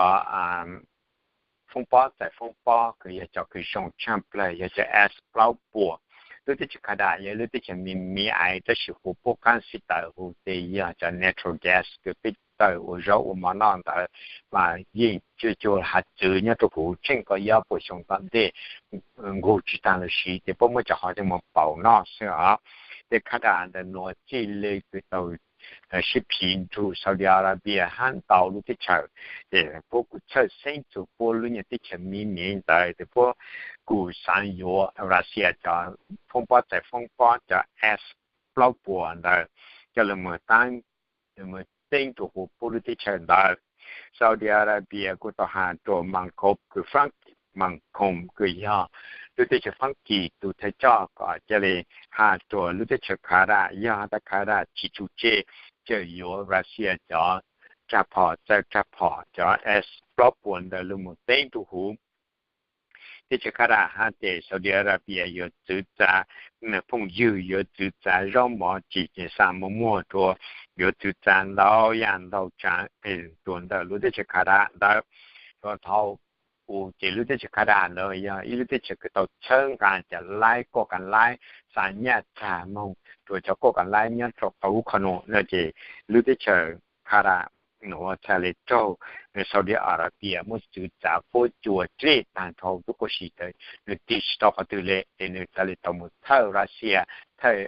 foob pob txais foob pob kws yog cov kws zoo tshaaj plawg yog cov S plaub puas. Lub teb chaws Qatar yog lub teb chaws me me aiv tab sis huv puab qaab sib tawv huv ces yog cov natural gas kws peb tawg ua zaub ua mov noj ntawd mas yeej cuag cuag has txwv nyob rua huv tsheej kaum ob puas xyoo tom ntej nkaug tsis taag lug siv ces puab muab cov qhov coj moog pauv noj xwb os. Ces Qatar ntawm nuav txij le kws tau sib phiv nrug Saudi Arabia hab ntau lub teb chaws, ces puab kuj txhawj xeeb txug puab lub nyuag teb chaws me me ntawd ces puab kuj xaav yuav Russia cov foob pob txais foob pob cov S plaub puas ntawd coj lug moog taab teeb rua huv puab lub teb chaws ntawd. Saudi Arabia kuj tau has rua Macron kws Frank Macron kws yog lub teb chaws Faab Kis tug thawj coj kom ca le has rua lub teb chaws Qatar, yog has tas Qatar tsis tsum tseg, txawm yuav Russia cov rab phom, txawb rab phom cov S plaub puas ntawd los mus teeb rau huv teb chaws Qatar hab ces Saudi Arabia yuav txwv txav phooj ywg, yuav txwv txav zaub mov tsis ces xa muag muag rua, yuav txwv txav ntau yam ntau tsav rua ntawm lub teb chaws Qatar ntawd. Rua thaum u ces lub teb chaws Qatar ntawd yog ib lub teb chaws kws tau txhawb nqa cov laib koj kas laib xa nyaj txag moog rua cov koj kas laib nyob rau qab u qho nuav na ces lub teb chaws Qatar nuav txhaj le raug Saudi Arabia muab txwv txav puab cua dlej taag dhau tub quas si tawv, nwg tig tsis tau qhov twg le ces nwg txhaj le tau mus thawj Russia, thawj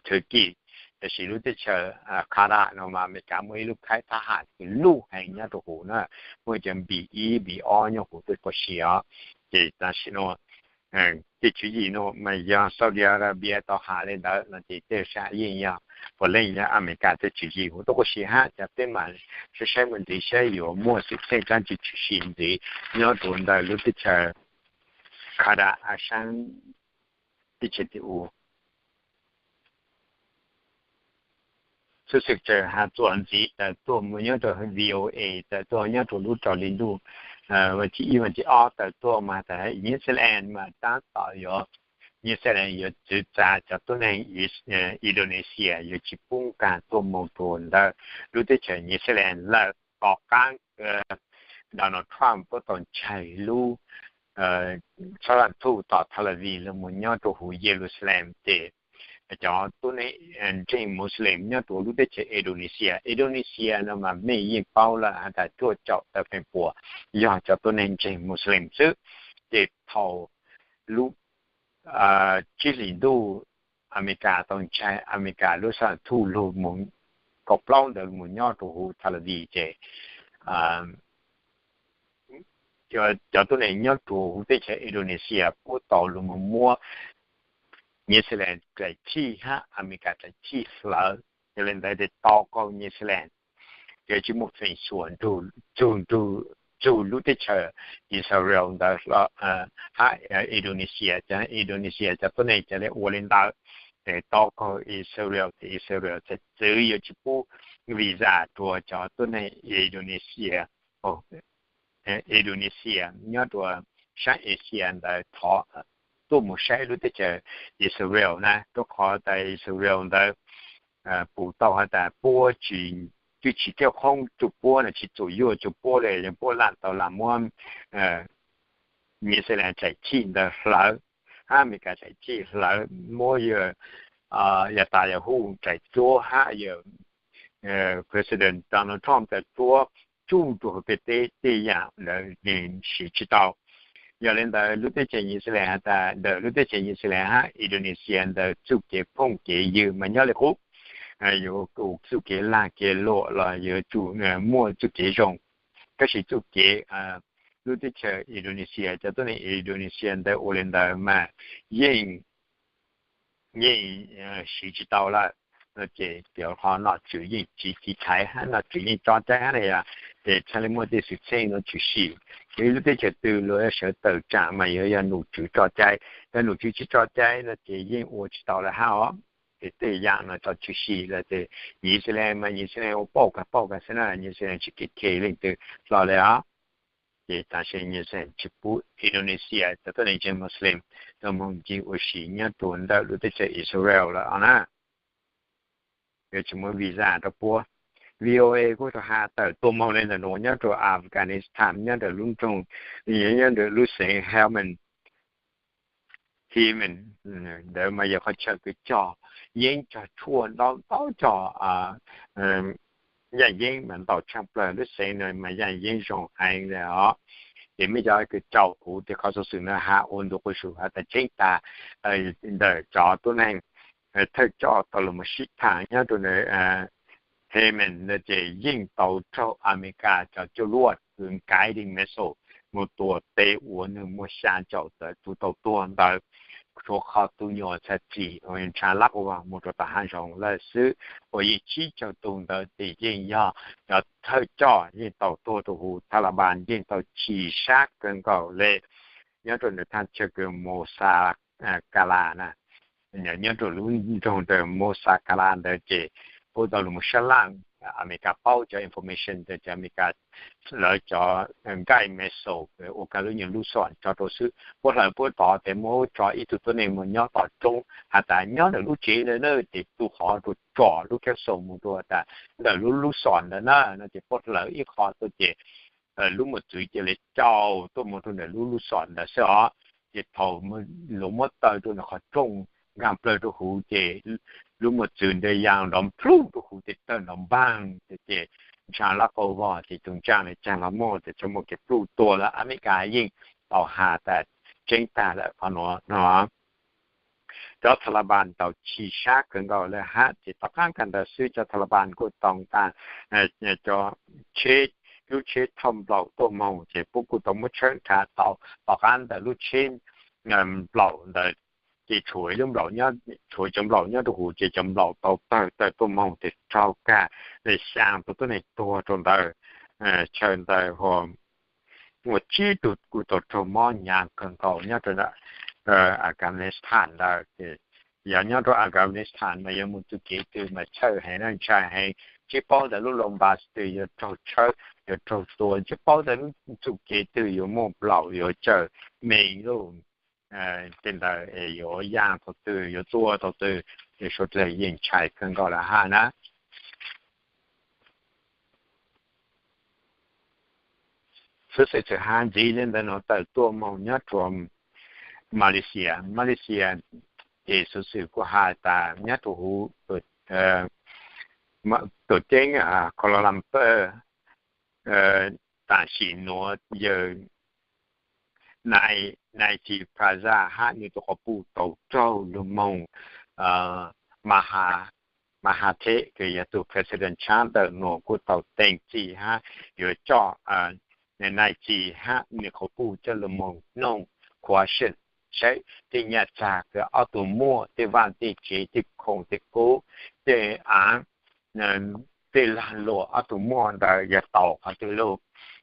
Turkey. Tab sis lub teb chaws Qatar nuav mas Amelikas muaj ib lub khaib thab ham kws luj heev nyob rau huv na, muaj cov npis ib npis ob nyob huv tub quas si os. Ces tam sim nuav tej tswv yim nuav mas yog Saudi Arabia tau has le ntawd no ces tej sab yeej yog puav leej yog Amelikas tej tswv yim huv tub quas si hab ces peb mam saib saib mus ntxiv saib yuav muaj xwm txheej dlaab tsi tshwm sim ntxiv nyob rua ntawm lub teb chaws Qatar saab teb chaws tim u. Xov xwm tseem has txuas ntxiv tawm tuaj mus nyob rua VOA, tawm tuaj nyob rua lub rau hli ntuj vas thib ib vas thib ob tawm tuaj mas tas New Zealand mas tab tom yuav, New Zealand yuav txwv txav cov tuab neeg Indonesia yuav tsis pub nkaag tuaj mus rua ntawm lub teb chaws New Zealand lawm. Tom qaab Donald Trump puab tau ntseg lub xab lam thuj tom Tel Aviv los mus nyob rua huv Jerusalem ces cov tuab neeg ntseeg Muslim nyob rua lub teb chaws Indonesia, Indonesia no mas mej yeej paub lawm has tas cuaj caum tawm feem pua yog cov tuab neeg ntseeg Muslim xwb. Ces thaum lub tsib hlis ntuj Amelikas tau ntseg Amelikas lub xab lam thuj lug mus kaum plaub ntawd mus nyob rua huv Tel Aviv ces cov tuab neeg nyob rua huv teb chaws Indonesia puab tau lug mus muab New Zealand daim txhij hab Amelikas daim txhij hlawv. Yog le ntawd ces tau kaug New Zealand yuav tsis muaj feem xyuam nrug, nrug lub teb chaws Israel ntawd hab Indonesia. Cov Indonesia cov tuab neeg cov le ua le ntawd ces tau kaug Israel ces Israel txawm txwv yuav tsis pub visa rua cov tuab neeg Indonesia, Indonesia nyob rua saab Asia ntawd thov tuaj mus saib lub teb chaws Israel na, rua qhov tas Israel ntawd pum tau has tas puab tsis, twb tsis coj qhoob rua puab no, tsis txuam yuaj rua puab le, yog puab lam tau lam muab New Zealand daim txhij ntawd hlawv, hab Amelikas daim txhij hlawv, muab yawg Netanyahu daim duab hab yawg President Donald Trump daim duab tsuj rua huv peb teb, tej yaam ntawd nwg siv tsis tau. Yog le ntawd lub teb chaws New Zealand has tas ntawm lub teb chaws New Zealand hab Indonesia ntawd txuj kev phooj kev ywg mas nyob le qub, yuav txuj kev lag kev luam los yuav tsum muaj txuj kev zoo. Tab sis txuj kev lub teb chaws Indonesia cov tuab neeg Indonesia ntawd ua le ntawd mas yeej yeej siv tsis tau lawm no ces cov qhov nom tswv yeej tsis tiv thaiv hab nom tswv yeej tso cai hab na yog ces txhaj le muaj tej xwm txheej no tshwm sim. Yog ib lub teb chaws twg luag sawv tawm tsaam mas yuav yog nom tswv tso cai, yog nom tswv tsis tso cai no ces yeej ua tsis tau lawm hab os. Ces tej yaam no tau tshwm sim lawm ces New Zealand mas New Zealand ua pauj kag pauj kag xwb na, New Zealand tsis kev chem leej twg hlo le os. Ces tam sim New Zealand tsis pub Indonesia cov tuab neeg ntseeg Muslim tau moog ncig ua si nyob rua ntawm lub teb chaws Israel lawm os na. Yuav tsis muab visa rau puab. VOA kuj tau has tawm tuaj moog le ntawm nuav nyob rua Afghanistan nyob ntawm lub nroog, nyob ntawm lub xeev Helmand, Helmand ntawd mas yog qhov chaw kws cog yeeb cog tshuaj ntau ntau cog yaj yeeb mas ntau tshaaj plawg. Lub xeev no mas yaj yeeb zoo heev le os. Ces mej cov kws caum kuv tej qhov xov xwm no has ua ntu quas su has tas tseeb tag ntawm cov tuab neeg thawj coj tau los sib tham nyob rua ntawm Helmand no ces yeej tau raug Amelikas cov cuaj luaj kws guiding missile mus tua teb ua nwg muaj xya caum tawm tug tau tuag ntawd, tshuav qhov tug nyuas txhaj txim ntsha lab ua mus rua tom hav zoov lawm xwb. Uas yeej tsib caug tug ntawd ces yeej yog cov thawj coj yeej tau tuag rua huv Taliban yeej tau chim sab kawg nkaus le nyob rua ntawm thaj chaw kws Mosa Kala na. Nyob rua lub nroog ntawm Mosa Kala ntawd ces puab tau los sab laj Amelikas paub cov information, cov Amelikas lawv cov guide missile ua kag lub nyuag lub xom tso rau xwb. Puab hlawv puab tod tes muab tso ib tug tuab neeg mus nyob tom roob has tas nyob ntawm lub tsev ntawd na, ces tug hov rau tsom lub capsule mus rau tas ntawm lub lub xom ntawd na no ces puab hlawv ib qho tuaj ces lub mos txwv cia li caum tuaj mus rau ntawm lub lub xom ntawd xwb os. Ces thaum luag muab taw rau ntawm qhov rooj nkaag plawg rau huv ces lub mos txwv ntawd ya nrov nplug rau huv ces tawg nrov npaag ces ntshaav lab qau vog ces tus ntsaaj caag los muaj ces txhaj muaj kev pluj tua lawm. Amelikas yeej tau has tas tseeb tag lawm qhov nuav no. Cov Taliban tau chim sab kawg nkaus lawm hab ces tom qaab kag ntawd xwb cov Taliban kuj tau tas cov tsheb, lub tsheb thauj nplaum tuaj moog ces puab kuj tau muab tshawb nrhav tau tom qaab ntawm lub tsheb nplaum ntawd ces tshuav ib lub nplaum, tshuav cov nplaum nyob rau huv ces cov nplaum tau tawg tawg tuaj moog ces raug kag xyaa tus tuab neeg tuag rau ntawd. Chaw ntawd ua tsib tug kuj tau raug mob hnyav kawg nkaus nyob rau Afghanistan ntawd ces yog nyob rau Afghanistan mas yuav mus txuj kev twg mas txhawj heev na, ntshai heev, tsis paub tas lub loo npas twg yuav raug tshawb yuav raug tua, tsis paub tas lub txuj kev twg yuav muaj nplaum yuav cawm me lub tej ntawd es yuav yaaj thaum twg yuav tua thaum twg, es suav dlawg yeej ntshai kawg nkaus lawm hab na. Xuv xwm txwm hab ntxiv le ntawd no tawm tuaj moog nyob rua Malaysia, Malaysia ces xuv xwm kuj has tas nyob rua huv tuam ceeb Kuala Lumpur tam sim nuav yawg Najib Razak hab nwg tug quas puj tau raug lug moog Maha, Mahathir kws yog tug president tshaab ntawm nuav kuj tau teem txim hab yuav coj Najib hab nwg quas puj coj lug moog noog question saib tej nyaj txag kws ob tug muaj, tej vaaj tej tsev, tej khoom tej kub, tej av, tej lag luam ob tug muaj ntawd yog tau qhov twg lug,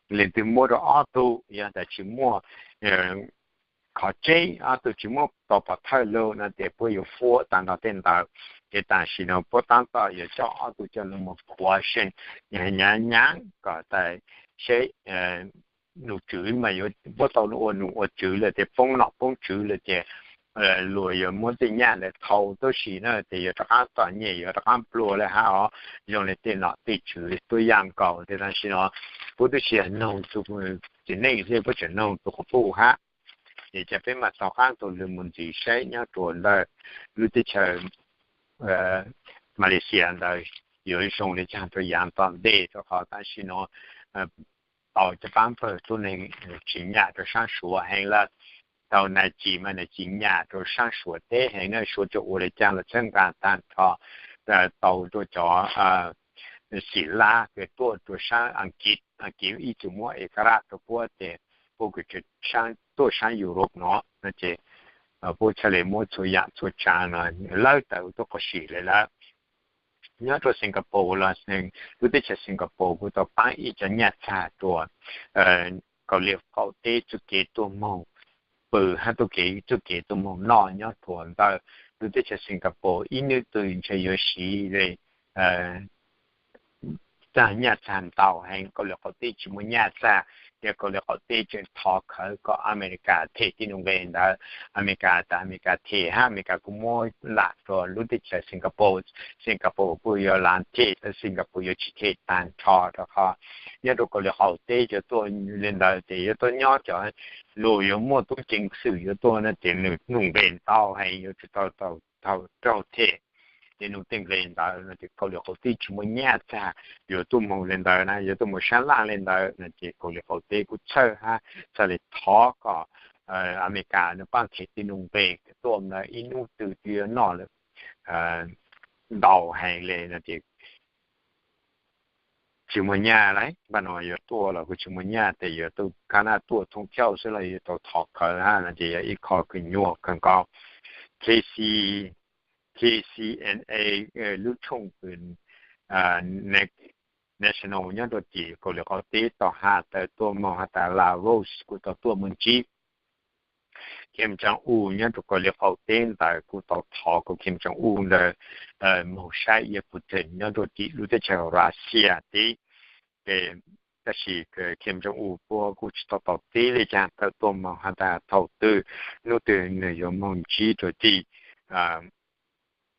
leej twg muab rua ob tug, yog tas tsis muaj qhov tseeb, ob tug tsis muab tau pov thawj lug no ces puab yuav fuab taag nrho tej ntawd. Ces tam sim no puab taab tom yuav coj ob tug coj lug moog question, nyav nyav kom tas seb num tswv mas yuav puab tau ua num ua tswv lawm ces poob nom poob tswv lawm ces luag yuav muab tej nyaj ntawd thau tuab si na ces yuav rov qaab txom nyem yuav rov qaab pluag lawm hab os. Zoo le tej nom tej tswv tuab yaaj nkaus ces tam sim no puab twb tsis yog noog tug txiv neej xwb, puab tseem noog tug quas puj hab. Ces ca peb mam tau qaab tau lug mus ntxiv saib nyob rua ntawm lub teb chaws Malaysia ntawd yuav zoo le caag rua yaav tom ntej rua qhov tam sim no tau cov paab pawg tuab neeg tsis nyam rua saab Suav heev lawm. Tau Najib mas Najib nyam rua saab Suav teb heev na, Suav tsuas ua le caag los txhawb nqaa taag nrho tau rua cov Xim Lab kws tuaj rua saab Askiv, Askiv ib txwm muab ekara rua puab ces puab kws tuaj saab Europe no no ces puab txhaj le muab txhua yaam txhua tsaav no lawb tawm tuaj quas sim le lawm. Nyob rua Singapore los lub teb chaws Singapore kuj tau paab ib cov nyaj txag rua Kauslim Qaum Teb txuj kev tuaj moog pw hab txuj kev, txuj kev tuaj moog noj nyob rua ntawm lub teb chaws Singapore. Ib nub twg ntshe yuav siv le txag nyaj txag ntau heev, Kauslim Qaum Teb tsis muaj nyaj txag, ces Kauslim Qaum Teb tseem thov khawv kom Amelikas them tej nuj nqe ntawd. Amelikas tas Amelikas them hab Amelikas kuj muab lam rua lub teb chaws Singapore, Singapore kuj yuav lam them, Singapore yuav tsis them taag nrho rua qhov nyob rua Kauslim Qaum Teb cov tuaj le ntawd ces yuav tuaj nyob cov luag yuav muaj tub ceev xwm yuav tuaj no ces nwg nuj nqe ntau heev yuav tsum tau tau raug them. Ces nug tej nqe ntawd no ces Kauslim Qaum Teb tsis muaj nyaj txag yuav tuaj moog le ntawd na, yuav tuaj moog sab laj le ntawd no ces Kauslim Qaum Teb kuj txhawj hab txhaj le thov kom Amelikas nwg paab them tej nuj nqe tuaj ntawd ib nub twg twb yuav noj lawm ntau heev le no ces tsis muaj nyaj lawm. Npaj no yuav tuaj los kuj tsis muaj nyaj tes yuav tuaj kab naj tuaj thoob thauj xwb los yuav tau thov khawv hab no ces yog ib qho kws nyuaj kawg nkaus. KC, KCNA lub tshooj kws National nyob rua tim Kauslim Qaum Teb tau has tas tuaj moog has tas Laos kuj tau tuaj moog ntsib Kim Jong Un nyob rau Kaus Lim qaum teb ntawd kuj tau thov kom Kim Jong Un ntawd moog saib Yawg Putin nyob rau tim lub teb chaws Russia teb. Ces tab sis Kim Jong Un puab kuj tsis tau tau teb li cas, tawm tuaj moog has tas thaum twg hnub twg nwg yuav moog ntsib rua tim,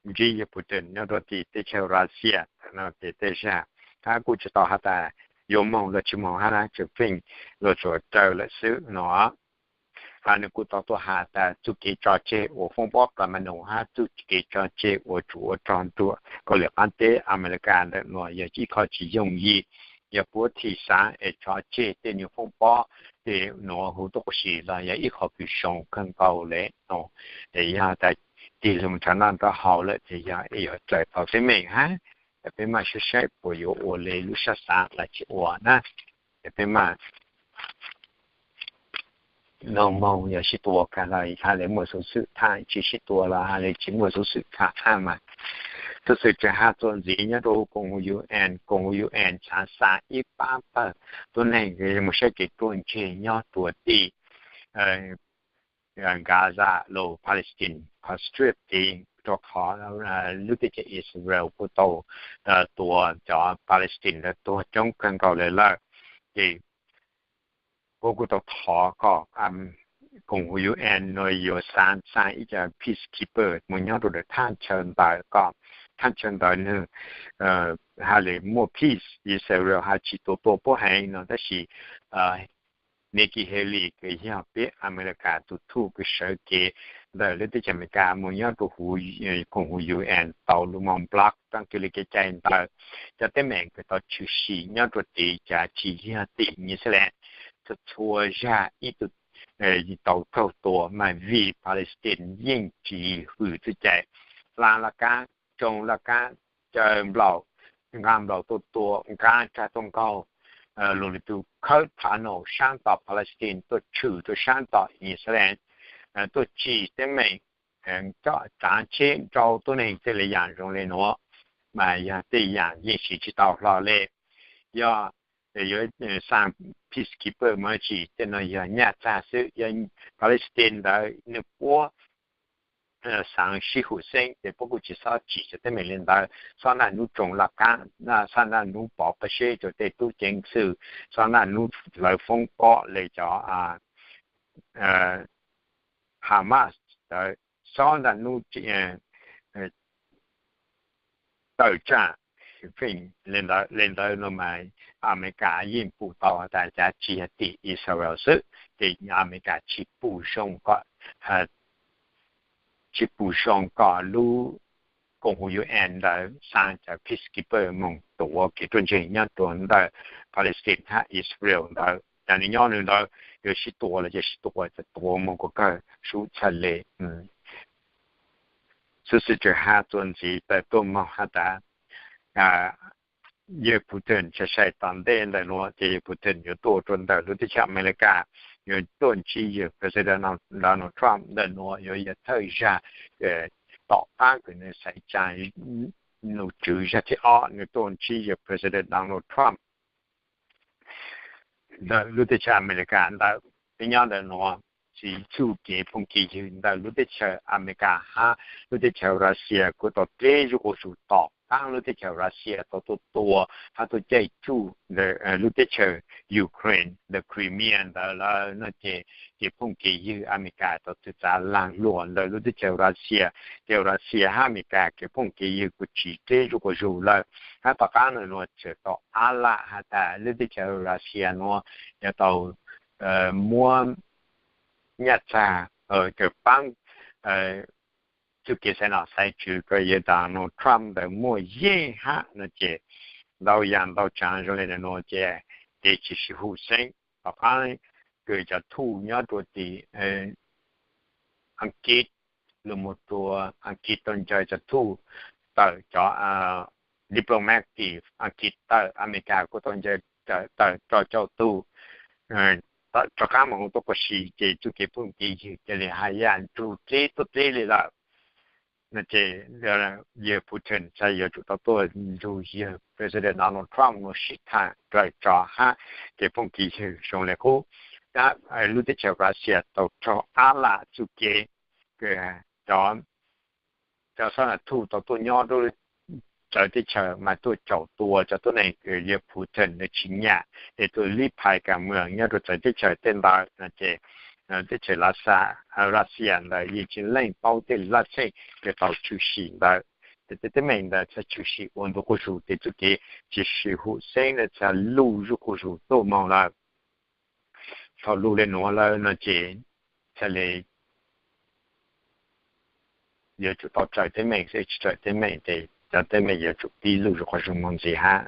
ntsib Yawg Putin nyob rua tim teb chaws Russia no ces tej zag hab kuj tsis tau has tas yuav moog los tsis moog hab na, tseem feem luag tsuas raws lawm xwb no. Nwg kuj tau tuaj has tas txuj kev tso tseg ua foob pob plas ma nus hab txuj kev tso tseg ua tsov ua rog nruam Kaus Lim qaab teb Amelikas ntawm nuav yog ib qho tsis yooj yim. Yog puab thim xaav es tso tseg tej nyuas foob pob, tej nuav huv tuab quas si los yog ib qho kws zoo kawg nkaus le no. Es yog tas tig lug nrhav noj nrhav haus lawm ces yog yuav raws tau teeb meem hab. Peb maj saib saib puas yuav ua le lub sab xaav los tsis ua na. Peb maj noog moog, yog sib tua kag los has le muaj xuv xwm tham, tsis sib tua los has le tsis muaj xuv xwm tham hab mas. Xuv xwm tseem has txuas ntxiv nyob rau koom UN, koom UN xaav xa ib pab pawg tuab neeg moog saib kev ruaj ntseg nyob rua tim Gaza los Palestine qhov Strip tid, rua qhov lub teb chaws Israel kuj tau tua cov Palestine lawv tuag coob kawg nkaus le lawm. Ces puab kuj tau thov kom koom UN nuav yuav xaav xa ib co peacekeeper moog nyob rua thaj chaw ntawd kom thaj chaw ntawd nwg has le muaj peace, Israel has tsis tua tua puab heev no. Tab sis Nikki Haley kws yog peb Amelikas tug thuj kws sawv kev ntawm lub teb chaws Amelikas moog nyob rua huv koom huv UN tau lug moog block taag kws le kev cai ntawd cov teeb meem kws tau tshwm sim nyob rua tim cav tsis yog tim New Zealand. Txhua txhua zag ib tug tau raug tua mas vim Palestine yeej tsis hwm txuj cai, hla laj kab, tsoo laj kab, caw nplaum, nqaa nplaum tuaj tua, nqaa tsag tuaj nkaug, lug lwm tug khawb thav naum saab tom Palestine tuaj tshwm rua saab tom New Zealand, tuaj tsim teeb meem, coj tsaav tsheb nrau tuab neeg tej le yaam zoo le nuav, mas yog tej yaam yeej siv tsis tau hlo le. Yog yuav xa peacekeeper mas tsim tej no yog nyaj txag xwb. Yog Palestine ntawd nwg puab xaav sib hum xeeb ces puab kuj tsis xob tsim cov teeb meem le ntawd, xob naj nub tsoo laj kab, xob naj nub pov paj seb rua tej tub ceev xwm, xob naj nub hlawv foob pob le cov Hamas ntawd, xob naj nub tawm tsaam feem le ntawd no mas Amelikas yeej pum tau has tas cav tsis yog tim Israel xwb, ces Amelikas tsis pum zoo kom, tsis pum zoo kom lub koom huv UN ntawd xa cov peacekeeper moog tuav kev ruaj ntseg nyob rua ntawm Palestine hab Israel ntawd. Cas nwg nyob nwg ntawd, yuav sib tua los ces sib tua, ces tua moog kuas kawg sub txhaj le. Xuv xwm tseem has txuas ntxiv tawm tuaj moog has tas Yawg Putin sai sai tom ntej ntawm nuav ces Yawg Putin yuav tuaj rua ntawm lub teb chaws Amelikas, yuav tuaj ntsib yawg President Donald Trump ntawm nuav yuav yog thawj zag tom qaab kws nwg xaiv tsaa lug tswv zag thib ob nwg tuaj ntsib yawg President Donald Trump ntawm lub teb chaws Amelikas ntawd. Peb nyob ntawm nuav, txuj kev phooj kev ywg ntawm lub teb chaws Amelikas hab lub teb chaws Russia kuj tau dleb zuj quas zug tom qaab lub teb chaws Russia tau tuaj tua hab tuaj caij tsuj lub teb chaws Ukraine ntawm Crimea ntawd lawm no ces kev phooj kev ywg Amelikas tau txwv txav laag luam ntawm lub teb chaws Russia. Ces Russia hab Amelikas kev phooj kev ywg kuj tsis dleb zuj quas zug lawm. Hab tom qaab no nuav tseem tau ab lam has tas lub teb chaws Russia nuav yuav tau muab nyaj txag kws paab txuj kev xaiv nom xaiv tswv kws yawg Donald Trump ntawd muaj yeej hab no ces ntau yaam ntau tsaav zoo le nuav ces kev tsis sib hum xeeb. Tom qaab kws cov thuj nyob rua tim Askiv lug moog rua Askiv tau ncaws cov thuj tawm cov diplomatic Askiv tawm Amelikas kuj tau ncaws tawm rau cauj tug rov qaab moog huv tuab quas si ces txuj kev phooj kev ywg ca le has yam nrug dleb tuaj dleb le lawm. No ces yawg Putin txhaj yuav tsum tau tuaj nrug yawg President Donald Trump nuav sib tham raws tso hab kev phooj kev ywg zoo le qub. lub teb chaws Russia tau raug ab lam txuj kev, cov xab nas thuj tau tuaj nyob rau txawv teb chaws mas tuaj caum tua cov tuab neeg uas yog Putin nws tsis nyiam, es tuaj lib phais kam mws nyob rau txawv teb chaws tej ntawd no ces teb chaws Russia ntawd yeej tsis leej paub tej laj xeej uas tau tshwm sim ntawd. Ces tej teeb meem ntawd txhaj tshwm sim ua ntu quas zus, ces txuj kev tsis sib hum xeeb ntawd txhaj luj zuj quas zus tuaj moog lawm. Thaum lug le nuav lawm no ces txhaj le yuav tsum tau raws teeb meem xwb, tsis raws teeb meem ces cov teeb meem yuav tsum pib luj zuj quas zus moog ntxiv hab.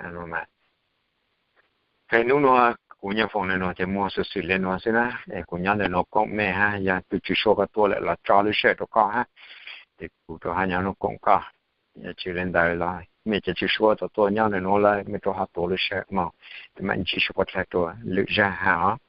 Hnub nuav kuv nyuam foom le nuav ces muaj xov xwm le nuav xwb na, es kuv nyob le nuav koom mej hab, yog tug Tswv Suav koj tuaj lawm los tso lub sij hawm rau koj hab, ces kuv rov hab nyob nuav koom koj. Yog tsis le ntawd los mej cov Tswv Suav tau tuaj nyob le nuav lawm, mej rov hab tuav lub sij hawm moog, mam ntsib sib puab dlha rua lwm zaj hab os.